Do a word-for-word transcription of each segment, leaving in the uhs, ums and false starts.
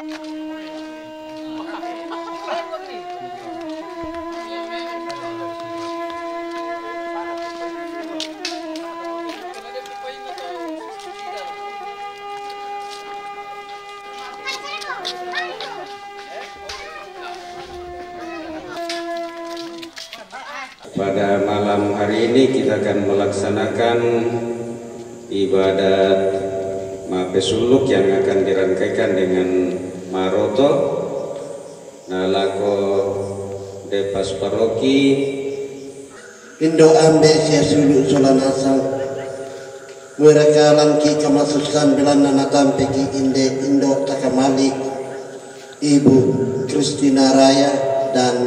Pada malam hari ini kita akan melaksanakan ibadat mapesuluk yang akan dirangkaikan dengan maroto. Nalako depas paroki. Indo ambe sia sulu sola nasang. Mereka langki kemasusan belanna natampeki inde indo takamali. Ibu Kristina Raya dan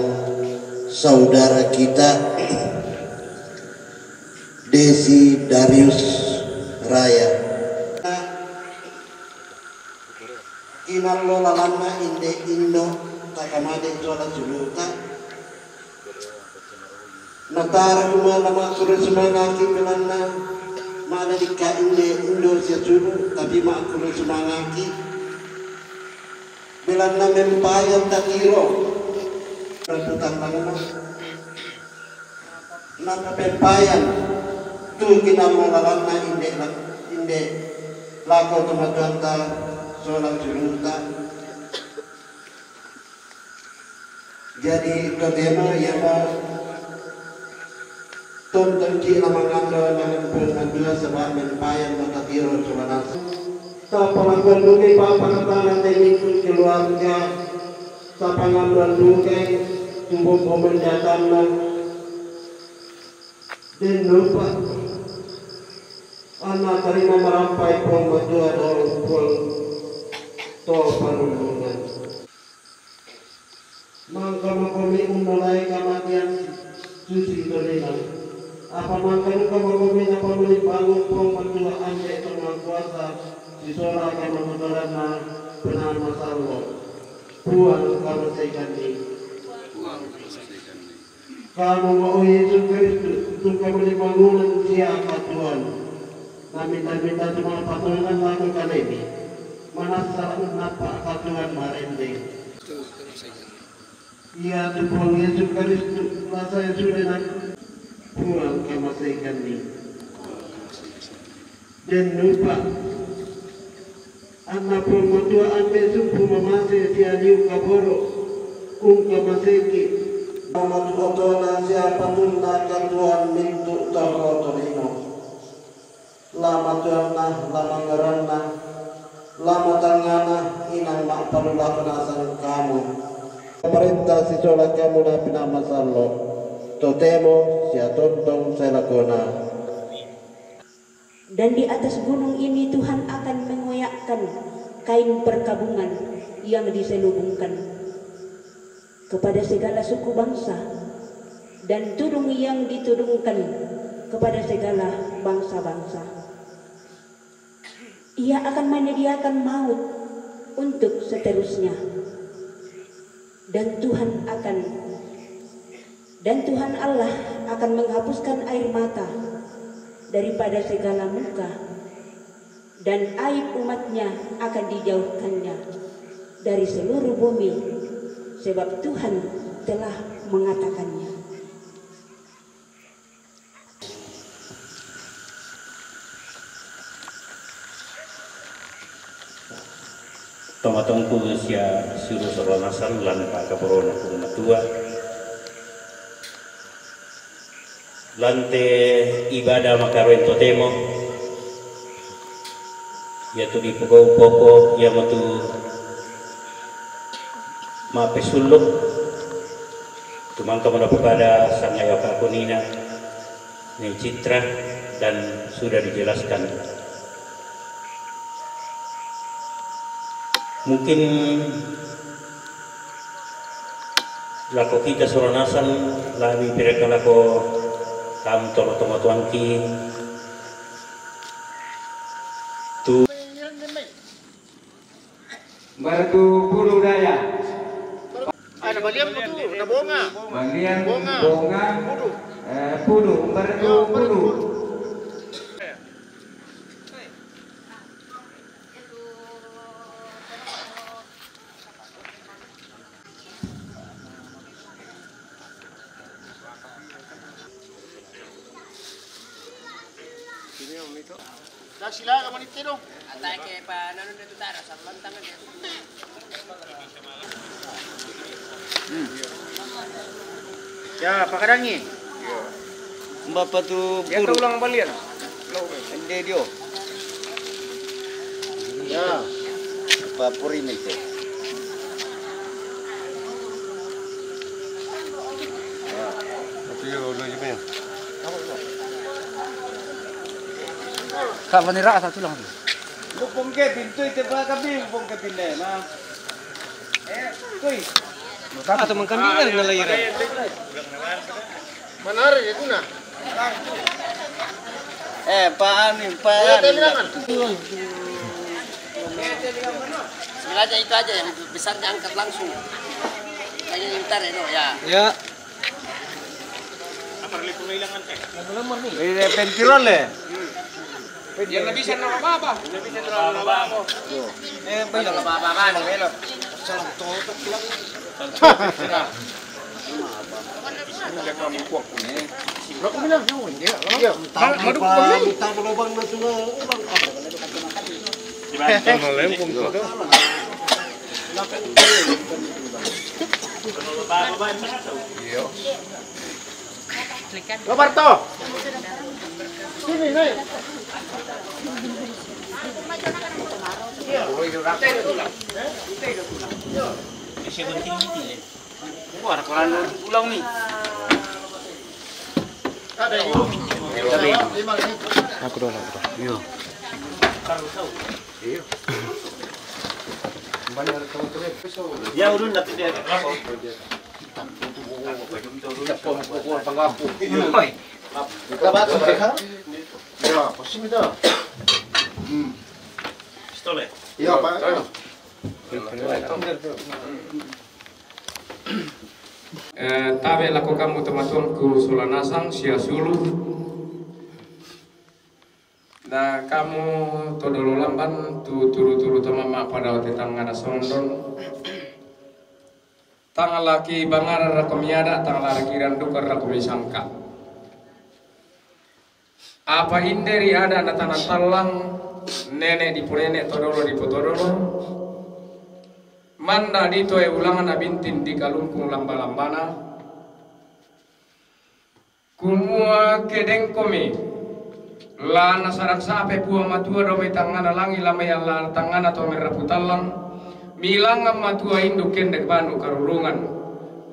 saudara kita Desi Darius Raya. Kinallo lalanna inde indo takamade sola suluta. Natara kuma lama kure sumangaki belanna mana dikka inde indo sia sulu tapi ma kure sumangaki. Belanna mempayang tatiro. Reputan langna. Napa pempayan tu kinamo lalanna inde inde lako tomatuanta sola suluta. Jadi totemo iamo tontongki lamangando dengan pengaduan sebab mempayan mata tiro sola nasa. Tapalakuan duke papa kepala teknik keluarga. Sapangamuan duke tumbuh pemenjatanna. Den lupa. Anna tarima marampai Puang Matua dolo Puang to panulungan. Mangka makomi ummulai kamatian susi tolina. Apa mangka duka makomi napamuli bangun Puang Matua ande to mangkuasa sisola kamatutoranna penama sallo. Puang kamaseikanni. Kamu mau Yesus Kristus, untuk kamu dibangunan sia katuan. Naminta-minta cuma patungan lako kalemi. Manasa unnapa katuan marende. Ia tu Puang Yesus Kristus, rasa yang sudah nak Puang kamaseikanni. Den lupa. Anna Puang Matua ambe sumpu mamase sia liu kaboro. Ungka maseki. Mama tuotona sia patunna katuan mintu toro tolino. Lama tuanna, lama ngaranna, lama tangana, inang ma'palulako nasang kamu. Pemerintah sisola kamu na pinamasallo. Totemo sia tontong selakona. Dan di atas gunung ini Tuhan akan mengoyakkan kain perkabungan yang diselubungkan kepada segala suku bangsa, dan tudung yang ditudungkan kepada segala bangsa-bangsa. Ia akan menyediakan maut untuk seterusnya. Dan Tuhan akan dan Tuhan Allah akan menghapuskan air mata daripada segala muka, dan aib umatnya akan dijauhkannya dari seluruh bumi, sebab Tuhan telah mengatakannya. Tomatongku sia sulu soronasan lan pakaporona Puang Matua. Lante ibadah makaroen totemo. Iatu dipogau poko iamatu mapesuluk. Tumangka manapapada sangayo kakunina. Ini Citra dan sudah dijelaskan. Mungkin lako kita soronasan labi pireka lako kam tolo tongo tuangki tu. Baratu Pulu Daya. Ah, na balian mo tu, na bonga. Balian bonga. Bonga. Pudu. Eh, Pudu, Baratu Pudu. Sila ka manitiro. Atake pa nanu de tutara, salantangan de. Hmm. Ya, pakadangi. Mbapa tu. Ya, buru. Kau ulang balian. Ende dio. Ya. Papuri ni tu. Ya. Tapi ya, udah je punya. Kak, vanira satu lang. Lu pong ke pintu itu, ba kami pong ke pintu na. Eh, kuy. Atau mengkambingan na lahir. Mana hari itu na? Eh, Pak Ani, Pak Ani. Bismillah aja, itu aja yang besarnya angkat langsung. Aja yang ntar ya, no, ya. Ya. Ini pentilon le. Dia nggak bisa nama apa-apa. Nggak bisa nama apa-apa. Eh, baik lah. Apa-apa, Bang. Salam tutup pulang. Aku bilang, "Iya, iya." Entah apa, entah berlubang na sungai, orang. Dibantu. Malempung tu. Iya. Roberto. Sini, naik. Iya. Wah, ada koran ulang ni. Ada yang. Aku dulu, aku dulu. Iya. Iya. Ya, ulun nanti dia. Kita pun pukul panggapu. Oi. Kita batu, ya. Ya, pasti kita. Hmm. Pistol, ya? Iya, Pak. Eh, tabe lako kamu tomatuangku Solanasang sia Sulu. Na kamu todolo lamban tu turu-turu tama ma pada wate tangana sondon. Tang laki bangara rako miada, tang laki randuka rako misangka. Apa inde ri ada na tanan tallang, nene diponene todolo dipotodolo. Manda ditoe ulangna bintin dikalungkung lamba-lambana. Kumua kedengkomi, la nasarak sape pua matua do mai tangana langi la mai ala tangana to merapu tallang, milangan matua indu kendek banu karurungan,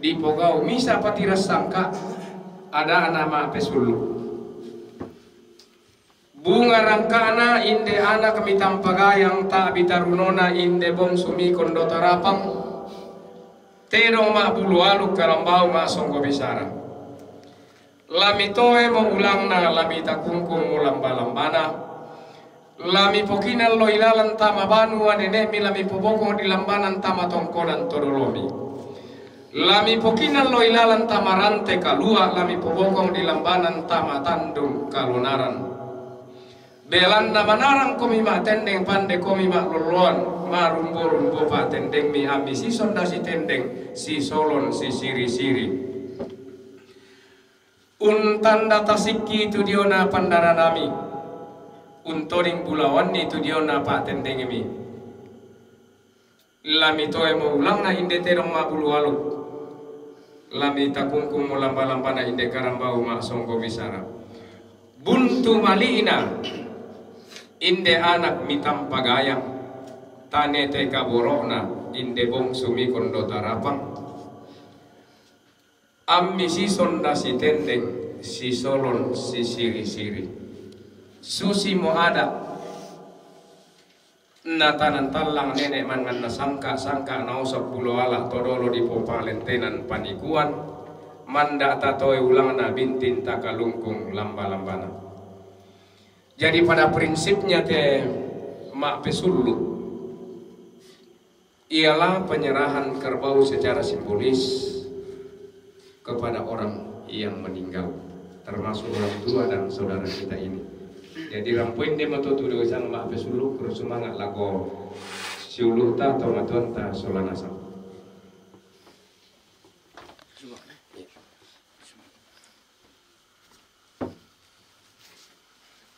dipogau misa patiras sangka, ada ana ma pesullu. Bunga rangkana inde anak mitampagayang ta bitarunona inde bongsu mikon do tarapang, tedong ma bulu aluk karambau ma songgo bisara. Lami toe mo ulangna, lami takungkung mo lamba-lambana. Lami pokinan lo ilalan tama banua nenekmi, lami pobokong di lambanan tama tongkonan todolomi. Lami pokinan lo ilalan tama rante kalua, lami pobokong di lambanan tama tandung kalonaran. Belanna manarang komi ma tendeng, pande komi ma loloan, marumbo-rumbo pa tendengmi ami sison dasi tendeng, sisolon sisiri-siri. Untanda tasikki tu diona pandaranami, untoding bulawanni tu diona patendengmi. Lami toe mo ulangna inde tedong ma bulu aluk. Lami takungkung mo lamba-lambana inde karambau ma songgo bisara. Buntu mali'na inde anak mitampagayang, tanete kaborokna inde bongsu mikon do tarapang. Ammi sison dasi tendeng, sisolon sisiri-siri. Susi mo ada. Na tanan tallang nenek mangan na sangka, sangka na osok pulo ala todolo di popalentenan panikuan, manda tatoe ulangna bintin takalungkung lamba-lambana. Jadi pada prinsipnya te ma pesullu. Ialah penyerahan kerbau secara simbolis kepada orang yang meninggal, termasuk orang tua dan saudara kita ini. Jadi rampoin dia matotu do sang ma pesullu, terus semangat lako siulunta atau matuanta Solanasang.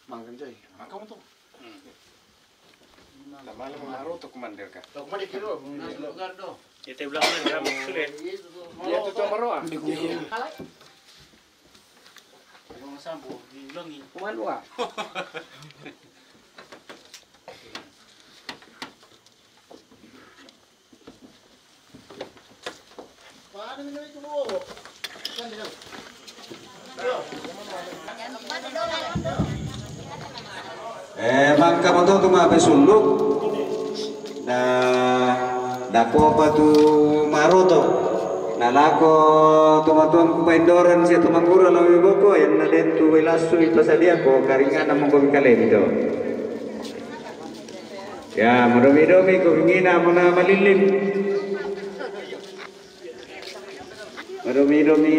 Mangkan cai. Mangkan tu. Malam maroto kumandir ka. Ite ulang na drama sure. Iya, tu tu maroa. Ulang sampo, ulangi. Kuman dua. Eh, mangka moto tu mape sulluk. Na, na popa tu maroto. Na lako tu matuang ku paindoran sia tu manggura lawi boko, yang na den tu welasu ipasadia ko karingan na monggo mikalendo. Ya, madomi-domi ko bingina mona malilin. Madomi-domi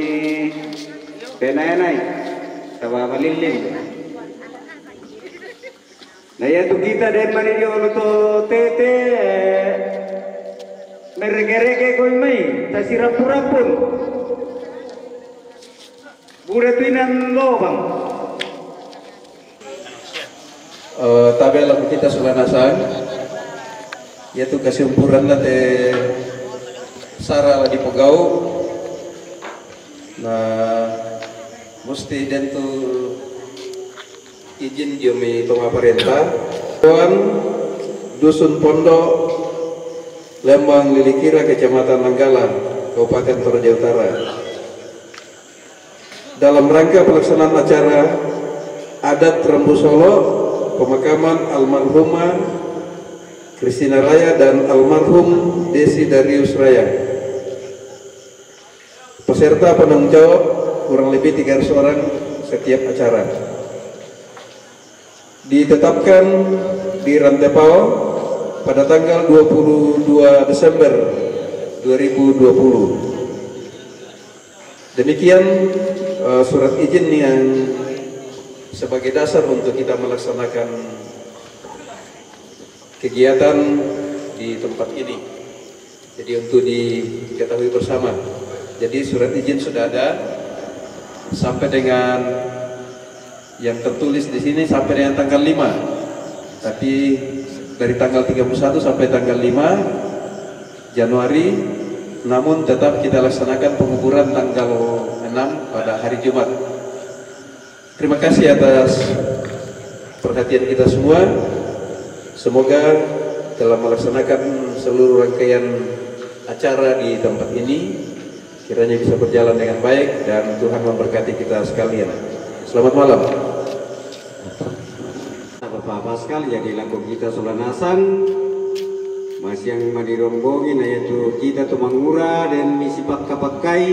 penai-nai. Tawa malilin. Na iya tu kita den mani diolo to tete. Merege-rege koi mai, tasirapu-rapun. Bure tu inan lobang. Eh, tabe laku kita sulanasan, yaitu kesimpulan na te sara la dipogau, na musti den tu izin dio mi tonga parenta. Tuan Dusun Pondok, Lembang Lilikira, Kecamatan Nanggala, Kabupaten Toraja Utara. Dalam rangka pelaksanaan acara adat Rambu Solo, pemakaman almarhumah Christina Raya dan almarhum Desi Darius Raya. Peserta penanggung jawab kurang lebih tiga ratus orang setiap acara. Ditetapkan di Rantepao pada tanggal dua puluh dua Desember dua ribu dua puluh. Demikian, eh, surat izin yang sebagai dasar untuk kita melaksanakan kegiatan di tempat ini. Jadi, untuk diketahui bersama. Jadi, surat izin sudah ada sampai dengan yang tertulis di sini sampai dengan tanggal lima. Tapi dari tanggal tiga puluh satu sampai tanggal lima Januari, namun tetap kita laksanakan penguburan tanggal enam pada hari Jumat. Terima kasih atas perhatian kita semua. Semoga dalam melaksanakan seluruh rangkaian acara di tempat ini, kiranya bisa berjalan dengan baik dan Tuhan memberkati kita sekalian. Selamat malam. Bapak Paskal, jadi laku kita sulanasan, masiang madirombongi, na yaitu kita tu mangura dan misi pakka-pakkai,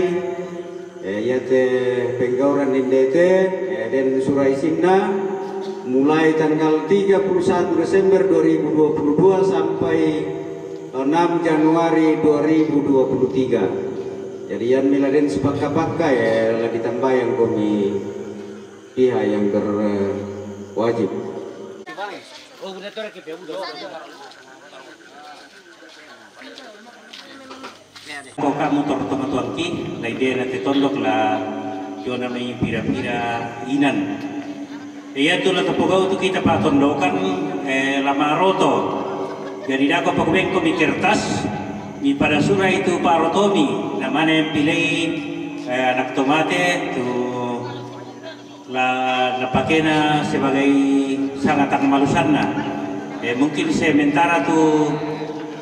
eh, yate penggauran nindete, eh, dan sura isinna, mulai tanggal tiga puluh satu Desember dua ribu dua puluh dua sampai enam Januari dua ribu dua puluh tiga. Jadi, yang miladen sepakka-pakka, ya, lagi tambah yang kami pihak yang berwajib. Ko kamu tor tomatuangki, lai dena te tondok la jona mai pira-pira inan. Iya tu la tapogau tu kita patondokan, eh, lama roto. Jadi dako pagubengko mi kertas, mi pada sura itu parotomi, namane pilei, eh, anak tomate tu la napakena sebagai sanga tangmalusanna. Eh, mungkin sementara tu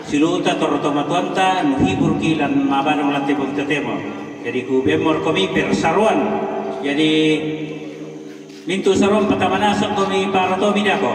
siluta toro tomatuanta, nuhibur ki lan mabadong lan tebo kita temo. Jadi ku bemor komi persaruan. Jadi mintu saruan patamanasan komi parotomi dako.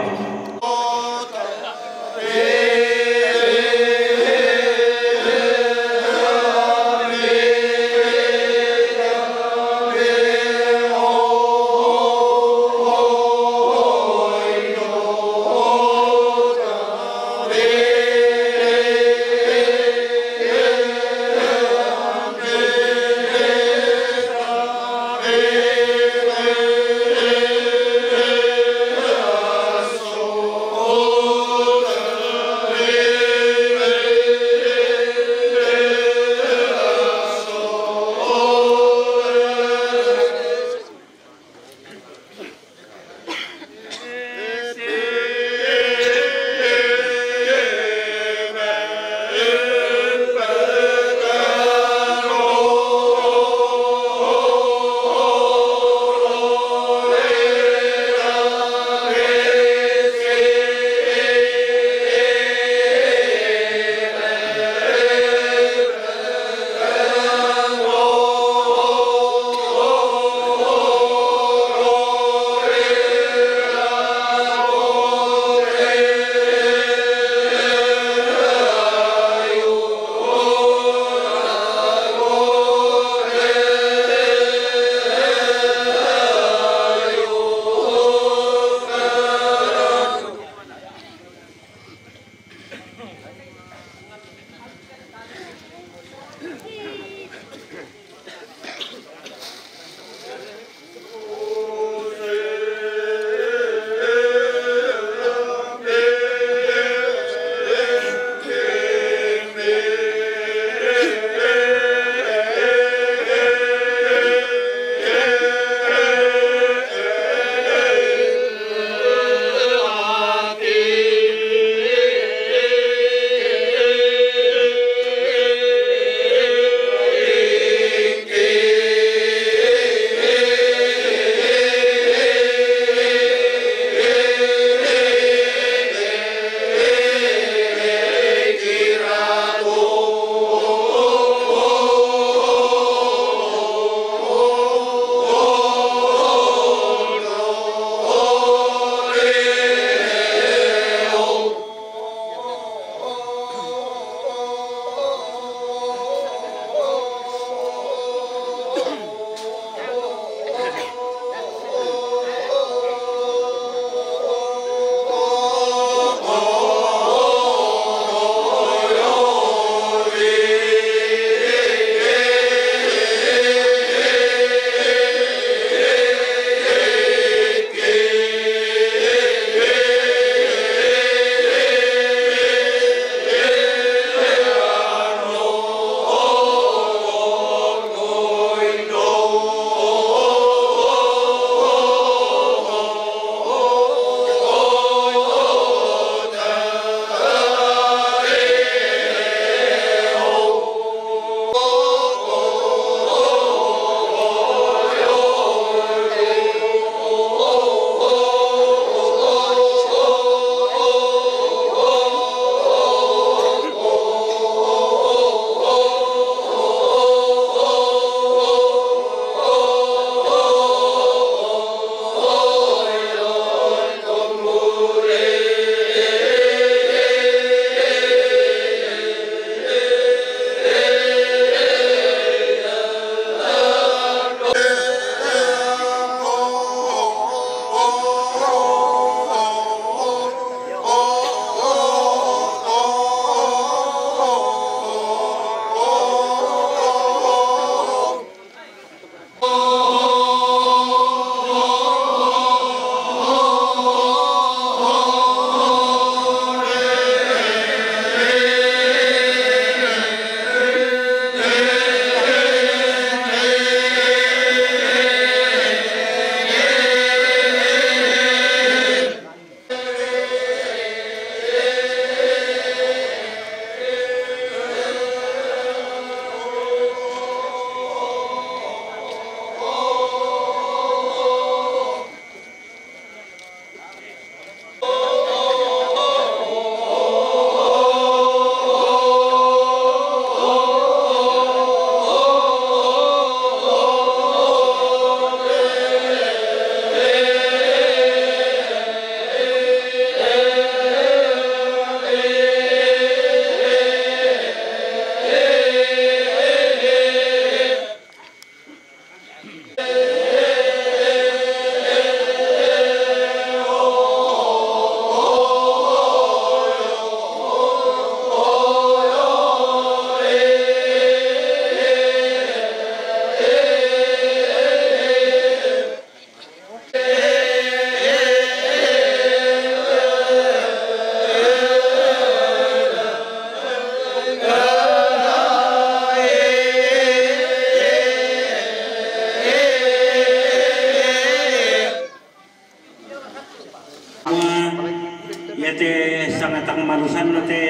Anna te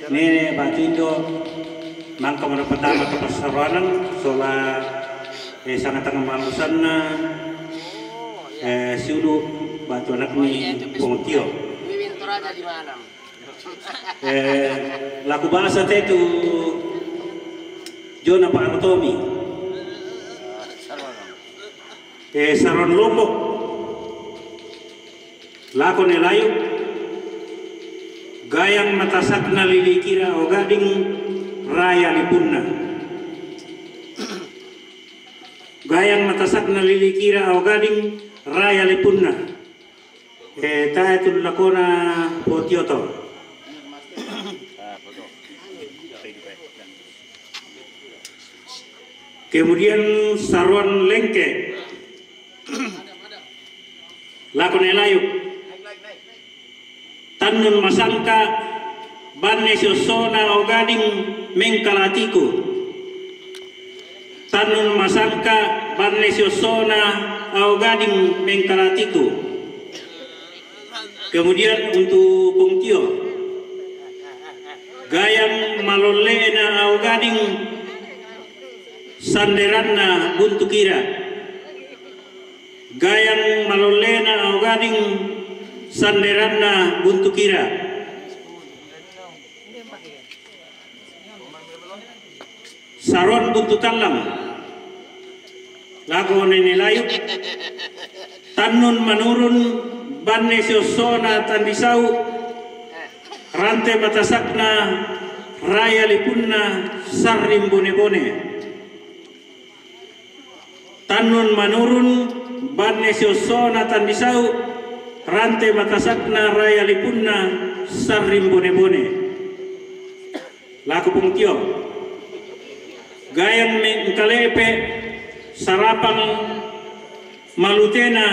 nene batu indo mangka mana pertama tu passaroanan sola, eh, sangatang malusanna, eh, siulu batu anakni Pong Tio. Eh, laku basa te tu jona pa Tomi. Eh, saron Lombok. Lako ne layuk, gayang matasakna lilikira au gading raya lipunna. Gayang matasakna lilikira au gading raya lipunna. Eh, tae tu lakona Potioto. Kemudian saroan Lengke. Lako ne layuk. Tannun masangka banne siossona au gading mengkalatiku. Tannun masangka banne siossona au gading mengkalatiku. Kemudian untuk Pong Tio. Gayang malolle'na au gading sanderanna buntukira. Gayang malolle'na au gading sanderanna buntukira. Saron buntu tallang. Lako nene layuk. Tannun manurun banne siossona tandisau. Rante matasakna raya lipunna sarring bone-bone. Tannun manurun banne siossona tandisau, rante matasakna raya lipunna sarring bone-bone. Lako Pong Tio. Gayang mengkalepe sarapang malutena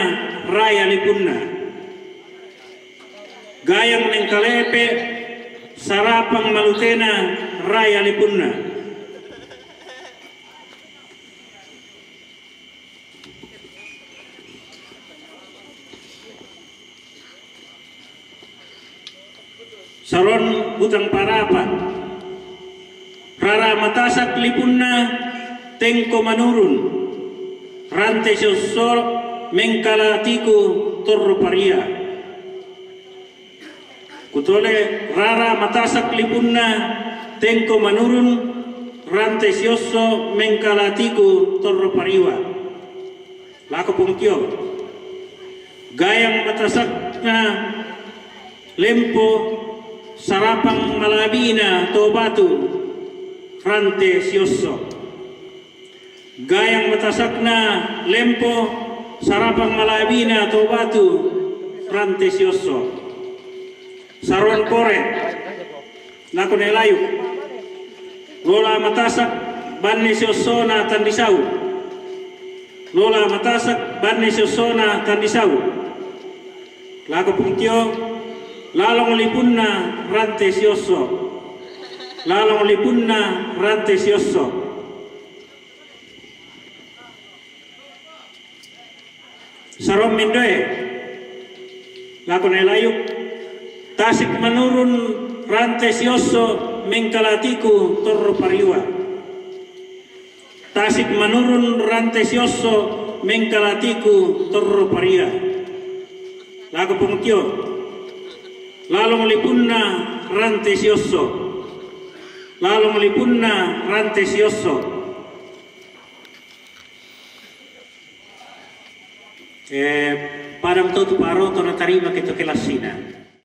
raya lipunna. Gayang mengkalepe sarapang malutena raya lipunna. Saron Butang Parapa. Rara matasak lipunna tengko manurun. Rante siosso mengkalatiku torro paria. Kutole rara matasak lipunna tengko manurun, rante siosso mengkalatiku torro pariwa. Lako Pong Tio. Gayang matasakna lempo sarapang malabina to batu, rante siosso. Gayang matasakna lempo sarapang malabina to batu, rante siosso. Saron Kore. Lako ne layuk. Lola matasak banne siossona tandisau. Lola matasak banne siossona tandisau. Lako Pong Tio. Lalong lipunna rante siosso. Lalong lipunna rante siosso. Saron Mendoe. Lako ne layuk. Tasik manurun rante siosso mengkalatiku torro pariwa. Tasik manurun rante siosso mengkalatiku torro paria. Lako Pong Tio. Lalong lipunna rante siosso. Lalong lipunna rante siosso. Eh, padang to tu paro to na tarima ke to kelassina.